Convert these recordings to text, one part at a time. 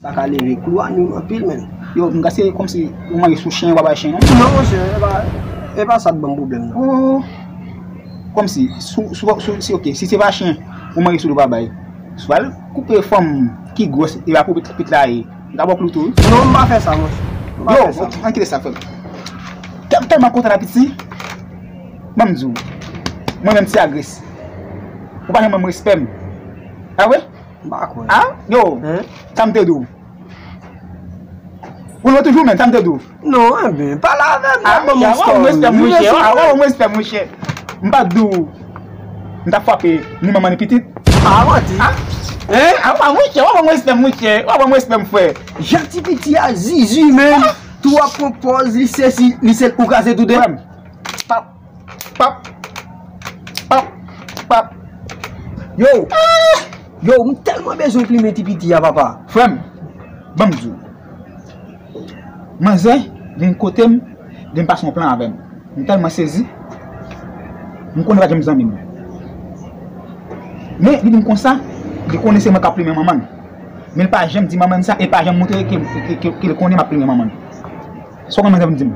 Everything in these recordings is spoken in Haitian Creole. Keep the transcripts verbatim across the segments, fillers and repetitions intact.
Sa ka leve klou a nou anpil, menn. Yo, m gade se kòmsi ou manje sou chen, ou pa bay chen, non? Non, monchè, e pa, e pa sa k ban m pwoblèm, non. Oh, kòmsi, sou, sou, sou, si, ok, si se pa chen, ou manje sou li, ou pa bay. Si w al koupe fanm ki gwòs, e pa pou pit, pit la ye. Li ka ba w klou tou, wi. Non, m pa fè sa, monchè. M pa Yo, fè sa. An kite sa, frè m. Tè-, m tèlman kontan la, piti. Ban m di w. Mwen menm, Ti Agres. Ou pa janm ban m respè m. A vre? M pa kwè. A? Yo, Hein? Sa m te di w. Ou lwen toujou, menm, sa m te di w. Non, enben, pale avè m, Ah, ban m yon respè, monchè. Ah, ban m respè, monchè. M pa t di w. M t ap frape ni manman ni pitit. Ah, manti. Ah? Hein? Ah, pa, monchè, ou ban m respè, monchè. Ou ban m respè, m frè. Jan ti piti a zizi, menm. Tou ap pran pòz, li sesi, li sèl, ou kraze tou de. Frè m. Pap, pap, pap, pap. Yo, yo, m tèlman bezwen plimen ti piti a, papa. Frè m, ban m di w. Manzè vin kote m, vin pase yon plan avè m. M tèlman sezi. M konnen pa t janm zanmi m. Men, li di m konsa, li konnen se mwen k ap plimen manman l. Men l pa janm di manman l sa, e l pa janm montre ke, ke, ke, ke l konnen m ap plimen manman l. Sa w konn manzè vin di m?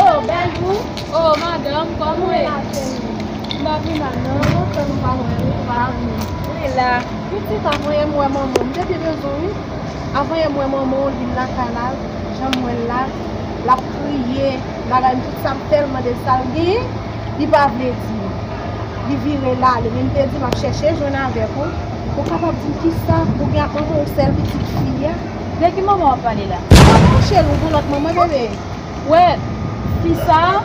Oh, bèl jou. Oh, madanm, kòman w ye? M pa pi mal, non. Lontan nou pa wè, wi. Ou pa vini. Wi, la. Pitit, avan yè m wè manman w, m te byen bezwen w, wi. Avan yè m wè manman w, l vin lakay la, jan m wè l la, l ap kriye, bagay m tout sa m fè l, mande l sa l genyen, li pa vle di m. Li vire l ale, men m te di m ap chèche jwenn avèk ou, ou kapab di m kisa ou gen ak manman w, sèl pitit fi a? De ki manman w ap pale la? Manman w cheri, ou gen lòt manman, bebe. Wè, fi sa a,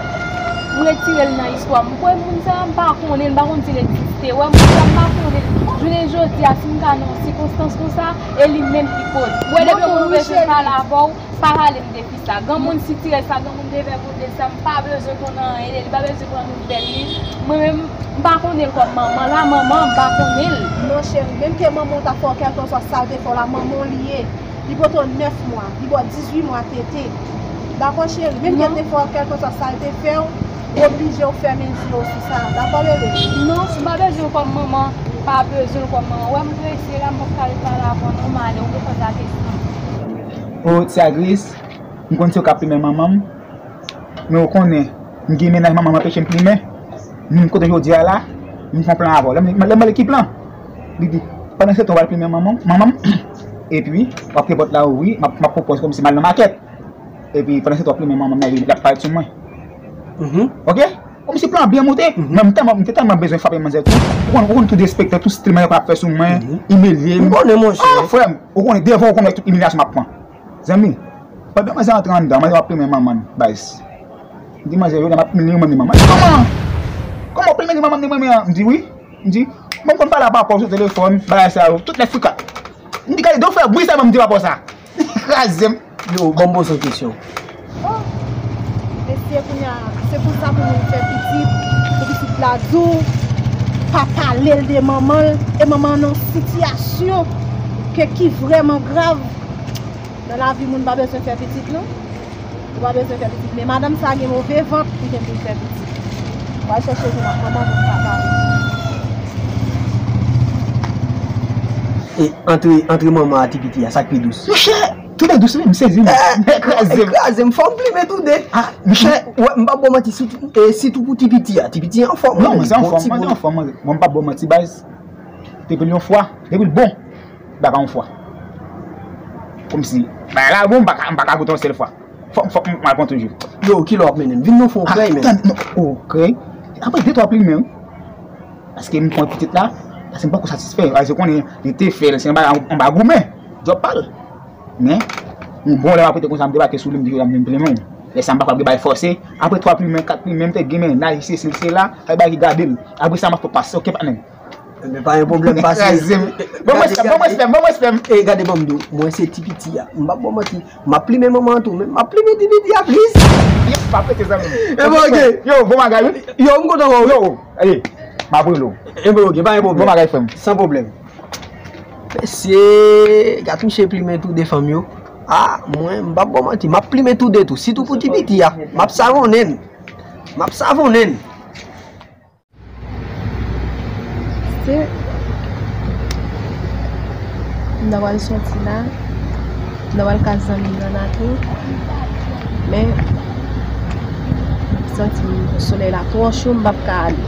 m retire l nan istwa m. M kwè moun sa a, m pa konnen l, m pa konn si l egziste. Wè, moun sa a, m pa konnen l. Jounen jodi a, si m ka nan yon sikonstans konsa, e li menm ki koz. Wè, depi yon moun bezwen pale avè w, pa rale m de fi sa. Granmoun sitirèl sa, granmoun devè kote sa, m pa bezwen konn anyen de li, m pa bezwen pran nouvèl li. Mwen menm, m pa konnen l kòm manman. La, manman, m pa konnen l. Non, cheri, menm ke manman w ta fè w kèlkanswa sa l te fè w la, manman w li ye. Li pote w nèf mwa, li ba w dizuit mwa tete. Dakò, cheri? Menm ke l te fè w kèlkanswa sa l te fè w, ou oblije w fèmen zye w sou sa. Dakò, bebe? Non, m pa bezwen l kòm manman, m pa bezwen l kòm manman. Wè, m prese la, m p ap ka ret pale avè w non, m ale, ou konprann sa kesyon. O, Ti Agres, m konn se ou k ap plimen manman m, men ou konnen, m gen mennaj manman m anpeche m plimen. M vin kote jodi a la, m fè yon plan avè w. Lè m, lè m mande ki plan, li di, pandan se tan w al plimen manman, manman m, epi w ap gen pòt la ouvri, m ap, m ap pran pòz kòmsi m al nan makèt. Epi pandan se tan w ap plimen manman m nan, epi l ap parèt sou mwen. Mhm. Ok? Kòmsi plan an byen monte. Mhm. Mwen, m tèlman, m te tèlman bezwen frape manzè tou. Ou konn, ou konn tou derespektan, tou stil manzè konn ap fè sou mwen, mhm, imilye m. M konnen, monchè. Ah, frè m, ou konnen, devan ou konnen tout imilyasyon m ap pran. Zanmi, pandan manzè antre anndan, manzè ap plimen manman l, baz. M di manzè, yo, m ap plimen li manman l. Kòman? Kòman w plimen li manman l, li manman l? M di wi. M di, mwen m konn pale a papa w sou telefòn, bagay sa yo, tout lè frika. M di, gade, de w fè bri sa, m di papa w sa. Kraze m. Yo, ban m poze w kesyon. Oh, mesye, kounye a, se pou sa pou moun fè pitit, pou pitit la di w, pa pale l de manman l, e manman an nan yon sitiyasyon ke ki vrèman grav. Nan lavi, moun pa bezwen fè pitit, non. Ou pa bezwen fè pitit. Men madanm sa gen move vant, li gen pou l fè pitit. Ou al chèche jwenn ak manman moun papa. E antre, antre manman a ti piti a, sa k pi dous? Monchè, tou de dous, wi, m sezi, m. Eh, kraze m. Kraze m, fò m plimen tou de. Ah, monchè. Wè, m p ap ba w manti, sitou, e, sitou pou ti piti a. Ti piti a anfòm, wi. Non, mwen se anfòm, mwen se anfòm, mwen. Mwen m p ap ba w manti, baz. Depi l yon fwa, depi l bon, bagay yon fwa. Kòmsi, bagay la bon, m pa ka, m pa ka goute yon sèl fwa. Fòk, fòk m al pran toujou. Yo, kilè w ap mennen m? Vin non fè yon krèy, men. Ah, tann, non, oh, krèy. Apre de twa plimen, wi. Paske m pran pitit la, paske m poko satisfè. Paske konnen, li te fè l, se anba, anba goumen. Djòb pa l. Men, yon bon lè m ap rete konsa, m debake sou li, m di, yo, la m vin plimen w. Lè sa, m pa kapab gen bagay fòse. Apre twa plimen, kat plimen, m te gen mennaj, sesi, sela, fè bagay ki gade l. Apre sa, m ap fè pase, ok, patnè m. Enben, pa gen pwoblèm, pase. Kraze m. Ban m respè m, ban m respè m, ban m respè m. E gade, ban m di w, mwen se ti piti a. M p ap ba w manti. M ap plimen manman an tou, men m ap plimen ti piti a plis. Yes, pa prete, zanmi m. E bon, ok. Yo, bon bagay, wi. Yo, m kontan wè w. Yo, e, m ap rele w. E bon, ok, pa gen pwoblèm. Bon bagay, frè m. San pwoblèm. Mesye, gad misye plimen tou de fanm yo. Ah, mwen, m p ap ba w manti. M ap plimen tou de tou. Sitou pou ti piti a. M ap savonnen l. M ap savonnen l. Se, M ta pral sòti la, m ta pral kay zanmi m nan tou. Men, m santi solèy la twò cho, m p ap ka ale.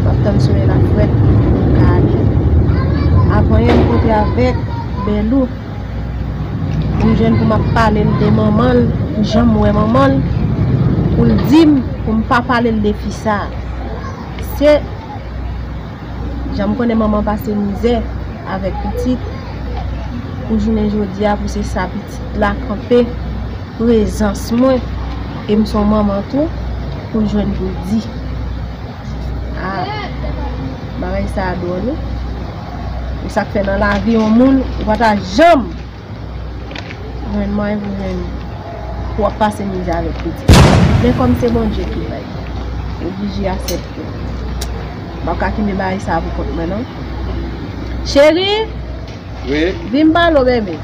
M ap tann solèy la frèt pou m ka ale. Avan yè, m kontre avèk Bèlou. M jwenn pou m ap pale l de manman l, jan m wè manman l, pou l di m pou m pa pale l de fi sa. Se jan m konnen manman pase mizè avèk pitit, pou jounen jodi a, pou se sa pitit la kanpe prezans mwen, e m se yon manman tou, pou l jwenn pou l di. A, bagay sa a dwòl wi. E sa k fè nan lavi yon moun, ou pa ta janm jwenn mwayen pou jwenn, pou w ap pase mizè avèk pitit. Men kòm se Bondye ki bay, oblije aksepte. M p ap ka kenbe bagay sa a pou kont mwen non. Cheri, wi, vin m pale w bebe.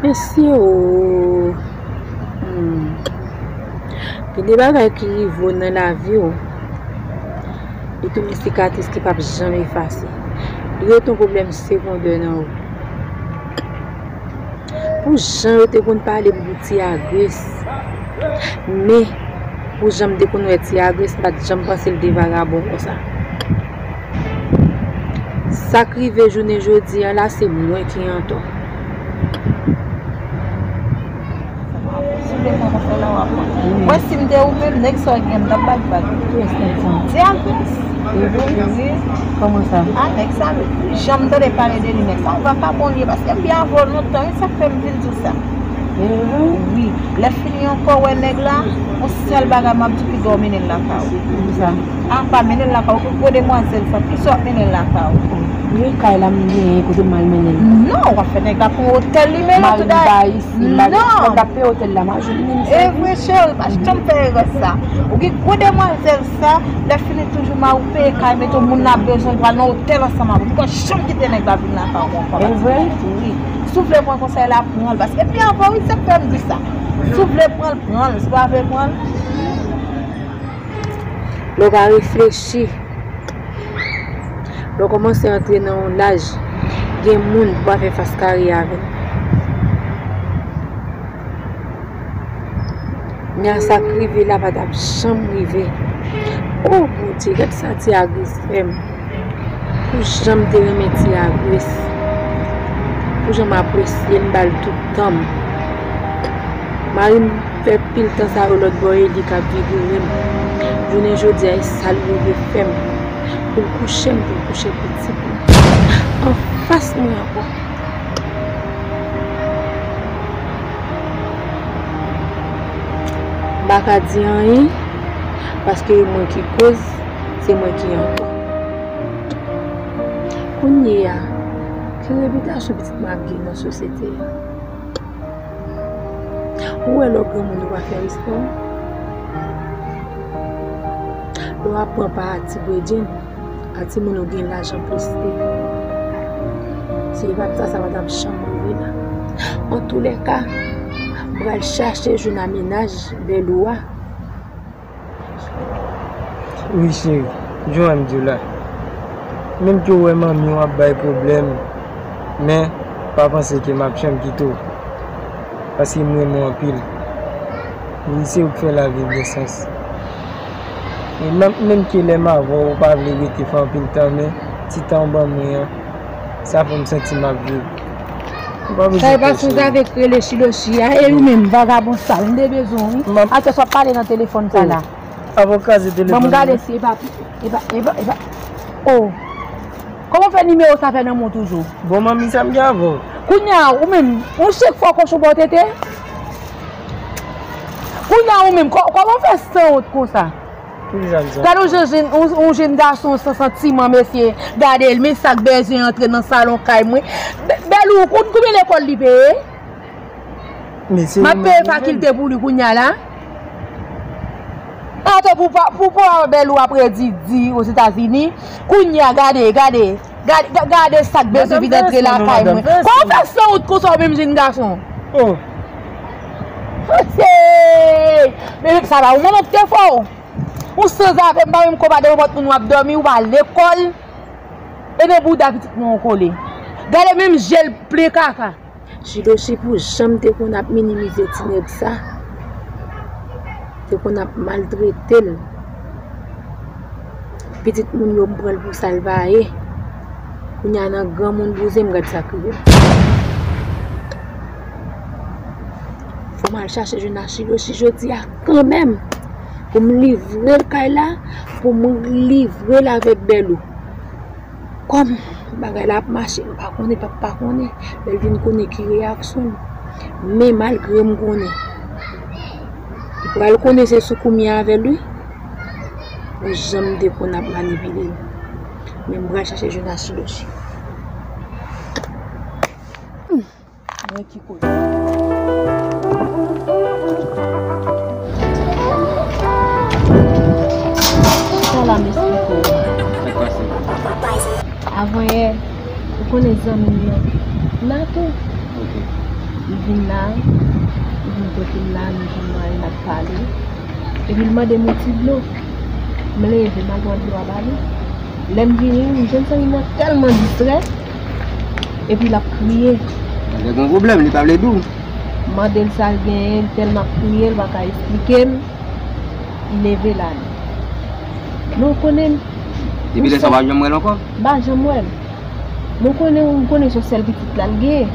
Mesye o. Hmm. Gen de bagay ki rive w nan lavi w, li tounen sikatris ki p ap janm efase. Li rete yon pwoblèm segondè nan ou. Pou jan yo te konn pale m pou Ti Agres, men pou jan m te konn wè Ti Agres, m pa t janm panse l te vagabon konsa. Sa k rive jounen jodi a la, se mwen ki antò. Mwen, si m te ou menm, nèg sa w gen, m t ap ba l vag. Kiyès nèg sa? Ti Agres. Wi. Kòman sa? A, nèg sa, jan m tande pale de li, nèg sa, yon vakabon li ye, paske m byen avè w lontan, wi, sa k fè m vin di w sa. Wi. Lè fini ankò, wè nèg la, yon sèl bagay m ap di, piga w mennen l lakay ou. Kisa? A, pa mennen l lakay ou, gwo demwazèl sa, kisa w ap mennen l lakay ou? Wi, kay la m genyen, kote m al mennen l? Non, w ap fè nèg la pran otèl li, men l tou dayè. Mari m pa isi, m pa gen kòb l ap peye otèl la, m a jwenn li, m sèvi. E vre, cheri, pa janm fè erè sa. Ou gen gwo demwazèl sa, lè fini toujou mari w peye kay, mete w moun nan bezwen, pral nan otèl ansanm avè w. Ou pa janm kite nèg la vin lakay ou ankò. E vre? Wi. Si w vle pran konsèy la, pran l, paske pi anvan, wi, se fè m di sa. Si w vle pran l, pran l. Si w pa vle pran l, lè w ka reflechi, lè w kòmanse antre nan yon laj, gen moun pou w ap fè fas kare avè l. Nya sa k rive la pa t ap janm rive. O Bondye, gad sa Ti Agres fè m. Pou jan m te renmen Ti Agres. Pou jan m apresye l, m ba l tout tan m. Mari m fè pil tan sa yo lòt bò e li k ap vigore m. Jounen jodi a, e sa l rive fè m. Pou l kouche m, pou l kouche pitit mwen. Anfas mwen ankò. M pa ka di anyen, paske e mwen ki koz, se mwen ki antò. Kounye a, ki repitasyon pitit mwen ap gen nan sosyete a? Ou wè lè w granmoun ou pa fè respè w? Lè w ap pran pa a ti bredjenn, a timoun ou gen laj anplis li. Si e pa t sa, sa pa t ap janm rive la. Antoulèka, m pral chache jwenn a mennaj Bèlou a. Wi cheri, jan w wè m di w la. Menm ke w wè manmi w ap bay pwoblèm, men pa panse ke m ap janm kite w. Paske m renmen w anpil. Wi, se ou k fè lavi gen sans. E menm, menm ke lè m avè w, ou pa vle rete fè anpil tan, men ti tan w ban mwen an, sa fè m santi m ap viv. Ou pa bezwen pè, cheri. Sa e pa sans avèk rele chilochi a, e ou menm, vagabon sal, m te bezwen w, wi. Atè sa w ap pale nan telefòn sa la. Avoka se telefòn. Ban m gade si e pa, e pa, e pa, e pa. Oh. Kòman w fè nimewo sa fè nan men w toujou? Bon, manmi, sa m gen avè w? Kounye a, ou menm, ou chèk fò kochon ba w tete? Kounye a, ou menm, kò-, kòman w fè sanwont konsa? Poukisa m sanwont? Gade yon jèn, yon, yon jèn gason san santiman, mesye. Gade l, men sa k bezwen antre nan salon kay mwen. Bè-, Bèlou, ou konn konbyen lekòl li peye? M ap peye fakilte pou li kounye a la. Atò pou pa, pou pa Bèlou ap redi di Ozetazini. Kounye a, gade, gade. Gade, ga-, gade sa k bezwen vin antre lakay mwen. Kòman w fè sanwont konsa w menm jèn gason? Oh. Mesye! Men sa pa ou manman ki te fè w. Ou sanzave, m pa menm konprann de nenpòt moun w ap dòmi, ou pa lekòl. E nan bouda pitit mwen ou kole. Gade menm je l plen kaka. Chilochi pou jan m te konn ap minimize ti nèg sa. Te konn ap maltrete l. Pitit moun yo m pran l pou sa l pa ye. Kounye a nan granmoun bouzen m gad sa k rive m. Fò m al chache jwenn Achilochi jodi a kanmenm. Pou m livre l kay la, pou m livre l avèk Bèlou. Kòm bagay la ap mache, m pa konnen, pap pa konnen. Lè l vin konnen ki reyaksyon m. Men malgre m konnen, li pral konnen se sou koumye avè l wi. Pou jan m te konn ap manipile l. Men m pral chache jwenn Achilochi. Mwen ki koz. Sa la m esplike w. Sa k pase? Avan yè, ou konnen zanmi m nan, Natou. Ok. Li vin la, li vin kote m la, nou vin manje, n ap pale. Epi l mande m yon ti dlo. M leve, m al pran dlo a ba li. Lè m vini, m jwenn zanmi m nan tèlman distrè, epi l ap kriye. Nèg gen yon pwoblèm, li pa vle di w. M mande l sa l genyen, li tèlman ap kriye, l pa ka esplike m. Li leve l ale. Men w konnen m. Depi lè sa w pa janm wè l ankò? M pa janm wè l. Mwen konnen, mwen konnen se yon sèl pitit la l gen.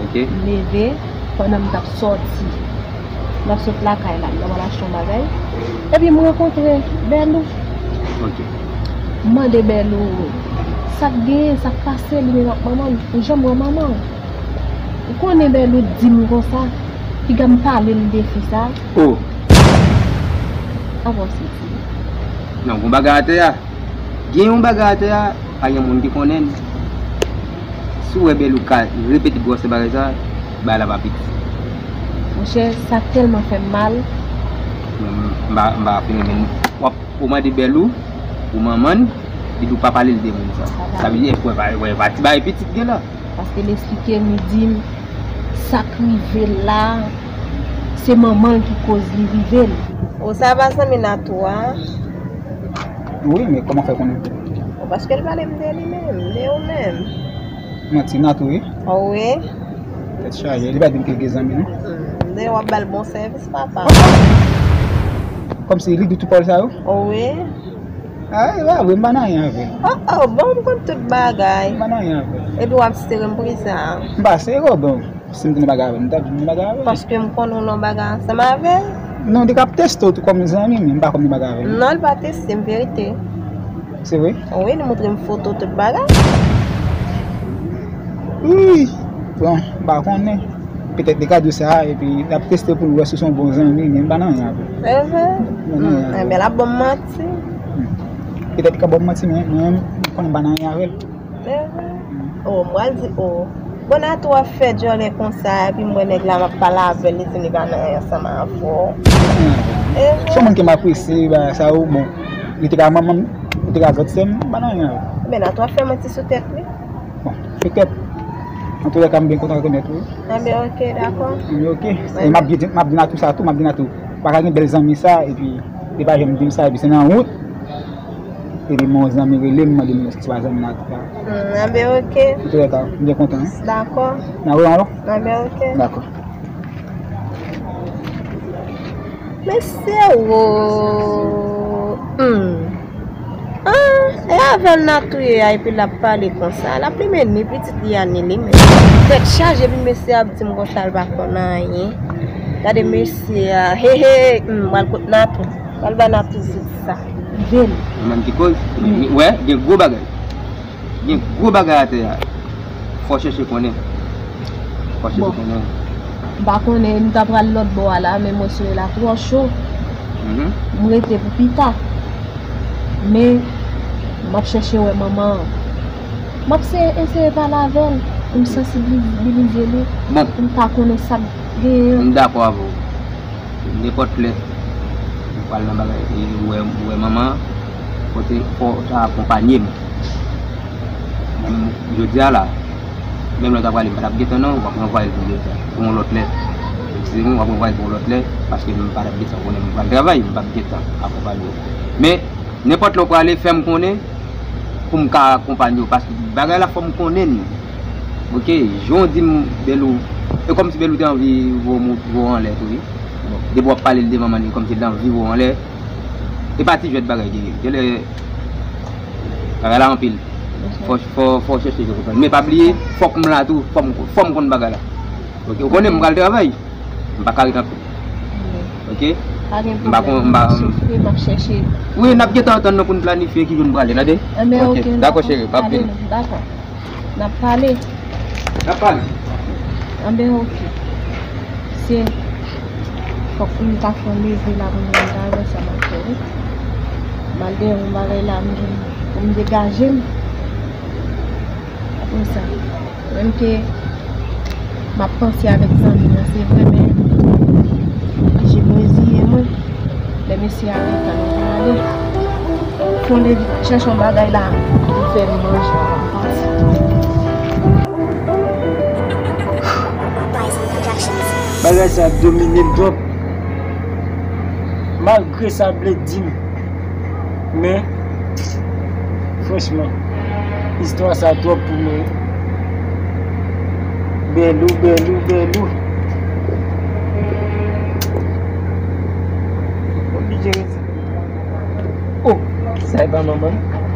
Ok. M leve, pandan m t ap sòti. M t ap sot lakay la, m t ap al achte yon bagay. Epi m rankontre Bèlou. Ok. M mande Bèlou, sa k genyen, sa k pase, li menm ak manman l, ou janm wè manman w. Ou konnen Bèlou di m konsa, piga m pale l de fi sa. Oh. Avan w soti. Non, gon bagay atè a. Gen yon bagay atè a, pa gen moun ki konnen l. Si w wè Bèlou ka repete gwosè bagay sa, bagay la pa piti. Monchè, sa tèlman fè m mal. Men m, m pa, m pa fin renmen l. W ap, ou mande Bèlou, ou manman l, li di w pa pale l de moun sa. Sa vle di, èske w pa, w pa ti bagay pitit gen la? Paske l esplike m, li di m, sa k rive l la, se manman l ki koz li rive l. O, sa pa zanmi Natou a? Wi, men kòman w fè konnen? O, paske l pale m de li menm, de ou menm. Manti, Natou, wi? O, wi. Tèt chaje, li pa di m ke l gen zanmi, non? Hmm, de w ap ba l bon sèvis, papa. Kòmsi li di tout pawòl sa yo? O, wi. A, e pa vre, m pa nan anyen avè l. O, o, bon, m konn tout bagay. M pa nan anyen avè l. Epi w ap sere m pou kisa? M pa sere w, bon. Si m te nan bagay avè l, m t ap di m nan bagay avè l. Paske m konnen w nan bagay ansanm avè l. Non, li t ap teste w tou kòm zanmi, men m pa kòm nan bagay avè l. Non, li pa teste m, verite. Se vre? Wi, li montre m foto tout bagay. Wi, bon, m pa konnen. Petèt li ka di w sa, epi l ap teste pou l wè si w se yon bon zanmi, men m pa nan anyen avè l. Evre? M pa nan anyen avè l. Enben, l ap ban m manti. Hmm. Petèt li ka ban m manti, men mwen menm, m konnen m pa nan anyen avè l. Evre? O, m pral di, o. Bon, Natou ap fè djòlè konsa, epi m wè nèg la, m ap pale avè l, li di li pa nan anyen ansanm avè w. Evre? Se yon moun ke m apresye, bagay sa yo, bon, li te ka manman m, li te ka grann sè m, m pa nan anyen avè l. Enben, Natou ap fè manti sou tèt li. Bon, petèt. Antoulèka, m byen kontan rekonèt ou. Enben, ok, dakò. Enben, ok. E m ap di, m ap di Natou sa tou, m ap di Natou, pa ka gen bèl zanmi sa, epi li pa janm di m sa, epi se nan wout. Epi m gen yon zanmi rele m, mande m èske se pa zanmi Natou la. Hmm, enben, ok. Antoulèka, m byen kontan, wi. Dakò. N a wè ankò? Enben, ok. Dakò. Mesye wo. Hmm. Ah, e avè l Natou ye a, epi l ap pale konsa. L ap limen ni pitit li a, ni li menm. Tèt chaje, epi mesye ap di m konsa, l pa konn anyen. Gade mesye a. He, he, hmm, m pral kot Natou. M pral ba Natou zouti sa. Vin. Ou menm ki koz? Wi. Wè, gen gwo bagay. Gen gwo bagay atè a. Fò w chèche konnen. Fò w chèche konnen. Bon. M pa konnen, m ta pral lòt bò a la, men mwen sou la twò cho. Mhm. M rete pou pita. Men, m ap chèche wè manman an. M ap se-, eseye pale avè l, pou m sansibilize li, bon, pou m ka konnen sa k genyen. M dakò avè w. Nenpòt lè, ou pral nan bagay, e, ou wè, ou wè manman an, kote fò w ta akonpanye m. Menm jodi a la, menm lè w ta prale, m pa t ap gentan non, w ap ranvwaye l pou lòt, pou yon lòt lè. Eskize m, w ap ranvwaye l pou yon lòt lè, paske m pa t ap gentan konnen m pral travay, m p ap gentan akonpanye w. Men, nenpòt lè w prale, fè m konnen, pou m ka akonpanye w, paske bagay la fò m konnen l. Oke, jan w di m, Bèlou, e kòmsi Bèlou te anvi voye w anlè tou, wi. Bon, depi w ap pale l devan manmi, kòmsi l te anvi voye w anlè. E pa ti jwèt bagay genyen. Genlè, bagay la anpil. Fò, fò, fò w chèche jwe konprann. Men pa bliye, fòk m la tou, fò m, fò m konn bagay la. Oke, ou konnen m pral travay. M pa ka ret anpil. Oke? Pa gen pwoblèm, m ap chèche, m ap chèche. Wi, n ap gentan antann nou pou n planifye ki jou n prale, tande? Enben, oke, dakò, cheri, m ap vini. Dakò. N ap pale. N ap pale. Enben, oke. Se, fòk m ta fè yon leve la pou m vin travay, sa m ap fè, wi. M al dèyè yon bagay la, m vin, pou m degaje m. Apre sa, menm ke m ap panse avèk zanmi an, se vre, men oblije m reziye mwen. Lè mesye a gentan, nou prale. Fon de chèche yon bagay la pou fè m manje avan m pati. Bagay sa ap domine m twòp. Malgre sa vle di m, men, franchman, istwa sa twòp pou mwen. Bèlou, Bèlou, Bèlou. Oblije rete. Oh, sa e pa manman m?